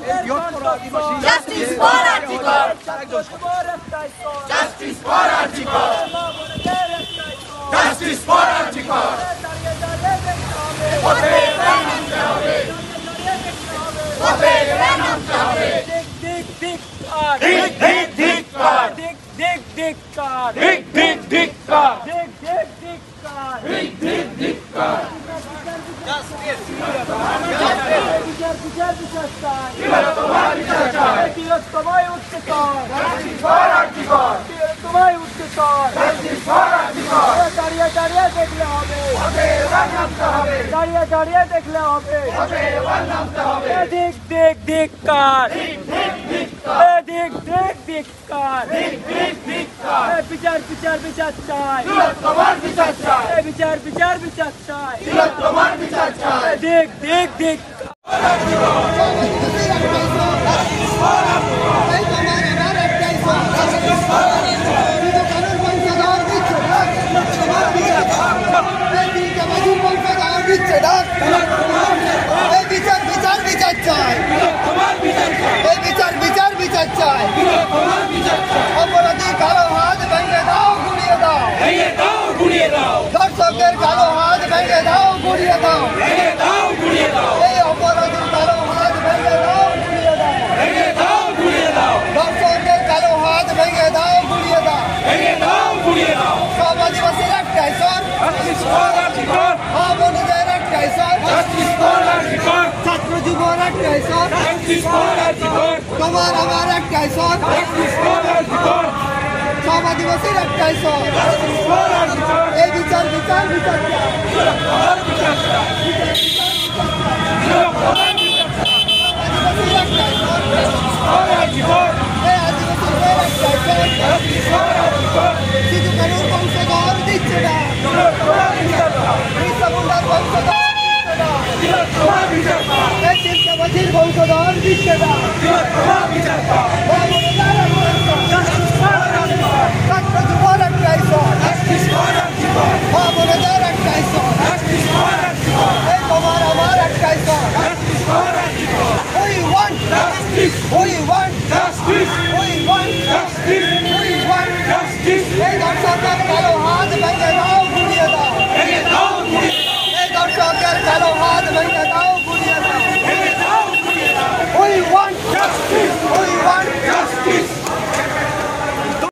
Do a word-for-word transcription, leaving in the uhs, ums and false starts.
Justice for Arjikar! Justice for Arjikar! Justice for Arjikar! পথে এবার নামতে হবে। পথে এবার নামতে হবে। ধিক, ধিক, ধিক, ধিক, ধিক, ধিক, ধিক। ধিক, ধিক, ধিক, ধিক। ধিক, ধিক, ধিক। ধিক, ধিক, ধিক। ধিক, ধিক, ধিক। বিচার, বিচার, বিচার চাই। বৃহত্তমায় উঠতে চাই। বৃহত্তমায় উঠতে চাই। দাঁড়িয়ে, দাঁড়িয়ে দেখলে হবে। দাঁড়িয়ে, দাঁড়িয়ে দেখলে হবে। এ ধিক, ধিক, ধিক্কার। এ ধিক, ধিক, ধিক্কার। এ বিচার, বিচার, বিচার চাই। এ বিচার, বিচার, বিচার চাই। এ ধিক, ধিক, ধিক। এই বিচার, বিচার, বিচার চাই। এই বিচার, বিচার, বিচার চাই। অপরাধী কালো হাত ভেঙে দাও, গুঁড়িয়ে দাও। ভেঙে দাও, গুঁড়িয়ে দাও। ধর্ষকের কালো হাত ভেঙে দাও, গুঁড়িয়ে দাও। ভেঙে দাও, গুঁড়িয়ে দাও। এই অপরাধীর কালো হাত ভেঙে দাও, গুঁড়িয়ে দাও। ভেঙে দাও, গুঁড়িয়ে দাও। ধর্ষকের কালো হাত ভেঙে দাও, গুঁড়িয়ে দাও। ভেঙে দাও, গুঁড়িয়ে দাও। সব আদিবাসীর একটাই স্বর। Justice for Arjikar। মা বোনেদের একটাই স্বর। Justice for Arjikar। ছাত্র যুবর একটাই স্বর। Justice for Arjikar। তোমার আমার একটাই স্বর। Justice for Arjikar। সব আদিবাসীর একটাই স্বর। Justice for Arjikar। এই বিচার, বিচার, বিচার চাই। বিচার, বিচার, বিচার চাই। আদিবাসীর একটাই স্বর। এই আদিবাসীদের একটাই স্বর। সিধু কানুর বংশধর দিচ্ছে না। বিরসা মুন্ডার বংশধর দিচ্ছে না। এই চিন্তাবাজির বংশধর দিচ্ছে না। ছাত্র যুবর একটাই স্বর। মা বোনেদের একটাই